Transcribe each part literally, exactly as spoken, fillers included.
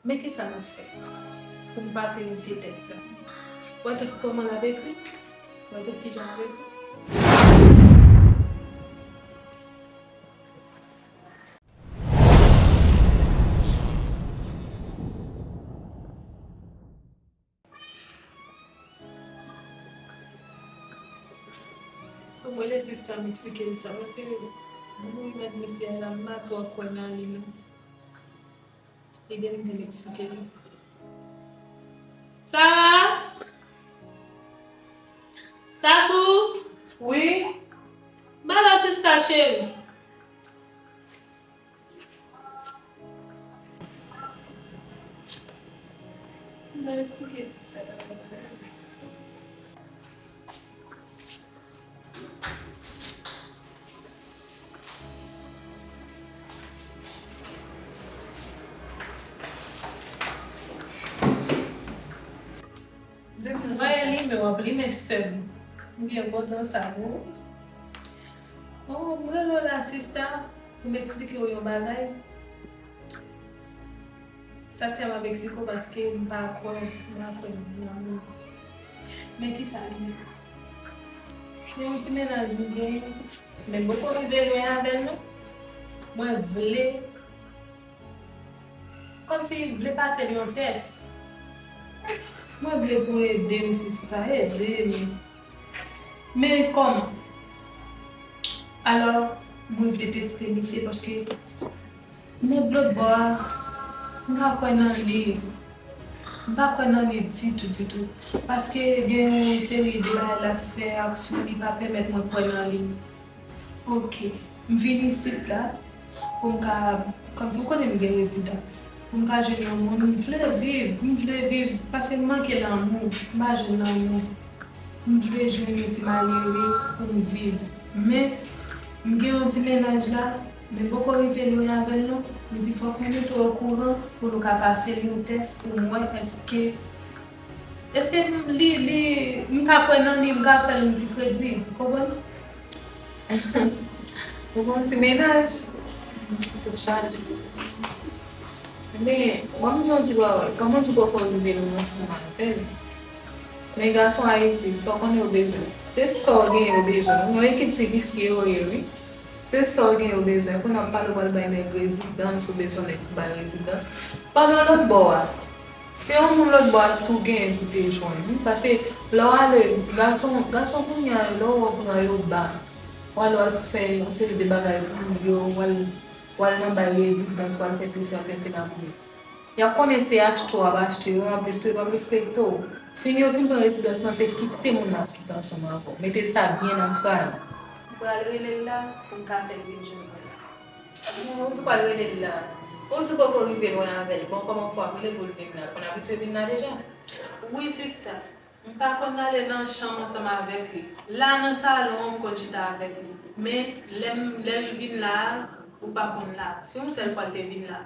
Men kisa n ap fè pou m pase misye tès la? Wè tout kòman l ap ekri? Wè tout kijan l ap ekri? Fò mwen lè sista m eksplike m sa, paske mwen gad mesye a la, m pa twò kwè nan li non. Ede m di m eksplike li. Sara? Sasou? Wi? Ba la sista cheri. M nan esplike sista la. Mwen limen w ap limen sè m. M byen kontan sa wi. Oh, m rele w la sista pou m eksplike w yon bagay. Sa k fè m ap eksplike w paske m pa kwè, m pa kwè nan lanmou. Men kisa l ye? Se yon ti mennaj m genyen, men m poko rive lwen avè l non. Mwen vle Kòmsi vle pase l yon tès. Mwen vle pou w ede m, sista, ede m. Men kòman? Alò, mwen vle teste misye paske nèg lòt bò a, m pa kwè nan li. M pa kwè nan li ditou, ditou. Paske gen yon seri de bagay l ap fè, aksyon li pa pèmèt mwen kwè nan li. Ok. M vin isit la pou m ka, kòmsi w konnen m gen rezidans, pou m ka jwenn yon moun m vle viv, m vle viv, paske m manke lanmou, m pa jwenn lanmou. M vle jwenn yon ti malere pou m viv. Men, m gen yon ti mennaj la, men m poko rive lwen avè l non. M di fòk mwen mete w okouran pou nou ka pase l yon tès pou m wè èske Èske m, li, li, m ka kwè nan li, m ka fè l yon ti kredi, ou konprann? Ou gon ti mennaj? Tèt chaje. Men, ban m di yon ti pawòl. Kòman w di poko rive lwen ansanm avè l? Men gason Ayiti, sa w konnen yo bezwen. Se sa w genyen yo bezwen. Yon ekip ti visye yo ye, wi. Se sa w gen yo bezwen. Kounye a w pale w pral bay nèg rezidans, ou bezwen nèg pou bay rezidans. Pandan lòt bò a, se yon moun lòt bò a tou genyen pou te jwenn, wi. Paske lè w ale, gason, gason kounye a yo, lè w wè w pran yo ba, w al, w al fè yon seri de bagay pou yo, w al, w al nan bay rezidans, w al fè sesi, w al fè sela pou yo. Y ap konnen se achte w ap achte yo, y ap respekte w, y ap respekte w. Fin yo fin pran rezidans lan, se kite moun nan ap kite ansanm avè w. Mete sa byen nan kràn. M pral rele l la pou m ka fè l vin jwenn mwen la. Ou di w pral rele l la. Ou di w poko rive lwen avè l. Bon, kòman fwa m rele l pou l vin la? Konn abitye vin la deja? Wi, sista. M pa konn ale nan chanm ansanm avèk li. La nan salon an, m konn chita avèk li. Men, lè m, lè l vin la a, ou pa konn la. Se yon sèl fwa l te vin la.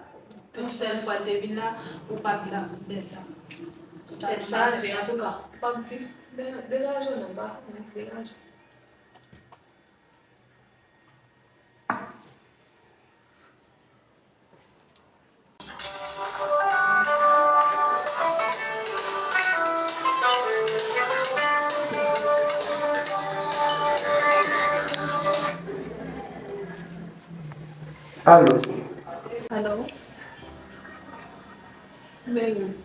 Yon sèl fwa l te vin la, ou pa t la lè sa. Tèt chaje, antouka, m p ap di, de-, degaje w non, m pa konnen, degaje. Alo. Alo. Baby.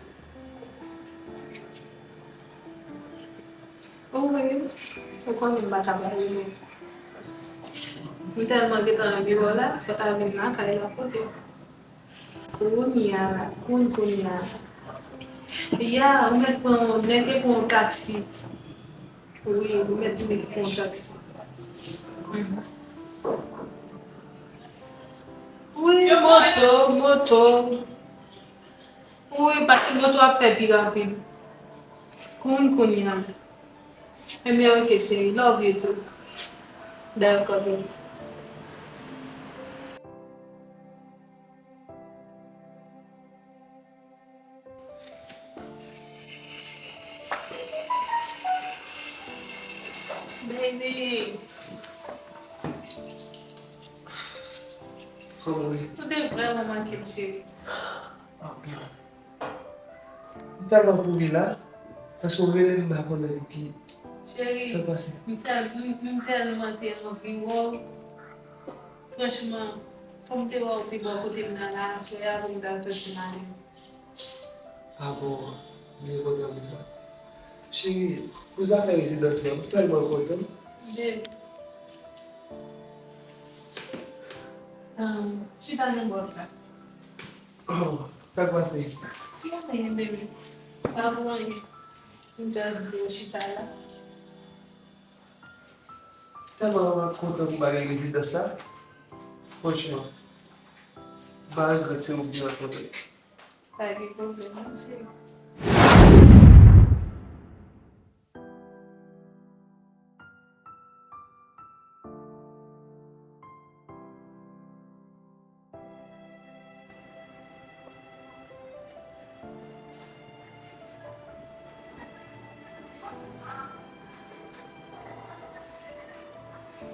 Ou wi, ou konnen m pa ka pa rele. M tèlman gentan nan biwo la, fò ta vin lakay la kote. Kounye a la, kounye, kounye a la. Ya, ou mèt pran, nèg te pran yon taksi. Wi, ou mèt vin pran yon taksi. Mhm. Wi, moto, moto. Wi, paske moto ap fè pi rapid. Kounye, kounye a. Ebyen, ok, cheri. Love you too. Dakò, baby. Baby. Kòman w ye? Ou te vrèman manke m, cheri. Anpil. Tèlman kouri la, paske w rele m, m pa konnen ki sa k pase. Cheri, m tèl-, m, m tèlman te anvi wè w. Franchman, fò m te wè w te bò kote m nan la, aswè a pou m ta santi m alèz. Ah bon, m byen kontan pou sa. Cheri, pou zafè rezidans lan, m tèlman kontan. Babe. Um, chita nan bò sa. Oh, sa k pase? Anyen, baby. Pa pou anyen. M just byen chita la. Tèlman kontan pou bagay rezidans sa. Franchman, m pa regrèt se ou m te rankontre. Pa gen pwoblèm, non, cheri.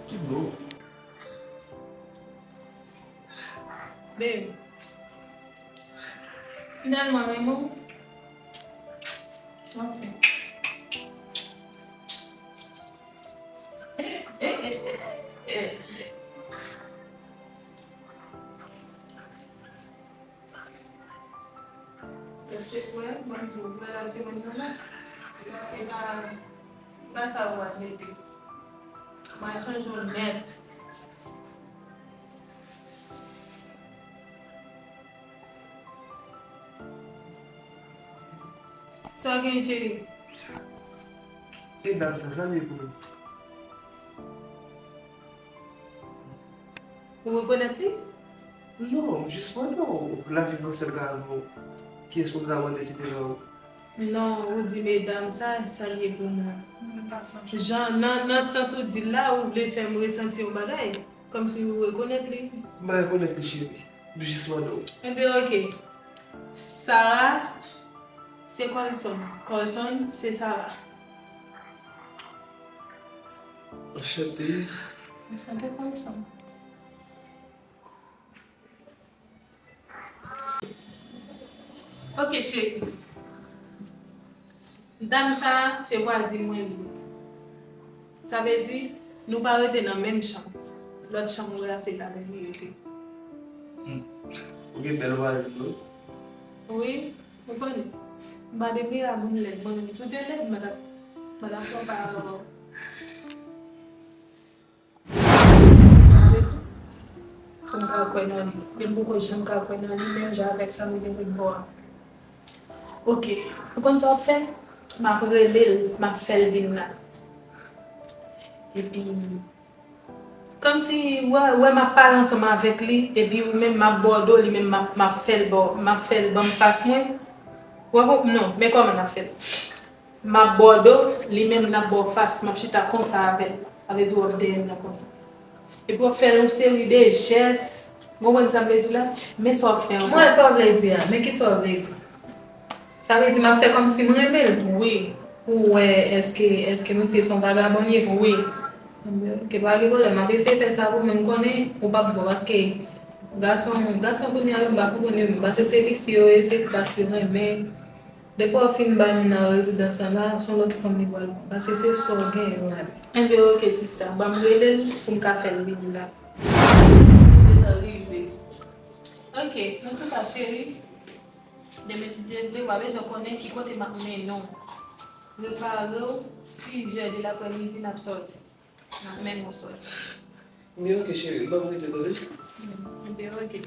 Ki dlo? Babe, m tèlman renmen w. Anfen. Yo se kwè, mwen di w, kwè la se mwen nan la. E pa, e pa, e pa sa ou admete. Mwen chanje w nèt. Sa w gen, cheri? E dam sa, sa l ye pou nou? Ou rekonèt li? Non, m jis mande w, lavi pran sèl ka avè w. Kiyès pou m ta mande si te nan ou? Non, ou di medam sa, sa l ye pou mwen. Mwen pa sonje. Jan, nan, nan sans ou di l la, ou vle fè m resanti yon bagay, kòmsi ou rekonèt li. M pa rekonèt li, cheri. M jis mande w. Enben, oke. Sarah, se Carson. Carson, se Sarah. Anchante. Anchante, Carson. Oke, cheri. Dam sa, se vwazin mwen li ye. Sa vle di, nou pa rete nan menm chanm. Lòt chanm ou wè a, se ladan li rete. Hmm. Ou gen bèl vwazin, wi. Wi, ou konnen. M pa depi la moun lèd, mwen menm. Si w te lèd, m pa t ap, m pa t ap fè w pa avè w. Sa vle di, pou m ka kwè nan li. Men m poko janm ka kwè nan li, menm jan avèk sa nou gen lòt bò a. Oke, ou konn sa w ap fè? M ap rele l, m ap fè l vin la. Epi, kòmsi, wè, wè m ap pale ansanm avèk li, epi ou menm m ap ba w do, li menm m ap, m ap fè l ba w, m ap fè l ban m fas mwen. W ap, non, men kòman n ap fè l? M ap ba w do, li menm l ap ba w fas, m ap chita konsa avè l. Sa vle di w ap dèyè m nan konsa. Epi w ap fè yon seri de jès. Ou konprann sa m vle di la? Men sa w ap fè ankò. Mwen wè sa w vle di a, men kisa w vle di? Sa vle di m ap fè kòmsi m renmen l? Wi. Pou w wè èske, èske misye se yon vagabon l ye? Wi. Enben, oke, pa gen pwoblèm, m ap eseye fè sa pou mwen, m konnen ou p ap bon, paske gason, gason kounye a yo m pa konprann yo menm, paske se visye yo ye, se kras yo renmen. Depi w fin bay moun nan rezidans lan la, se yon lòt fanm li pral pran, paske se sa w genyen yo la. Enben, oke, sista, ban m rele l pou m ka fè l vini la. Li gentan rive. Oke, antouka, cheri, demen si Dye vle, w a bezwen konnen ki kote m ap mennen w. Prepare w, sis è de laprèmidi, n ap sòti. Nan menm yon sòti. Men oke, cheri, ban m rete, tande? Enben, oke.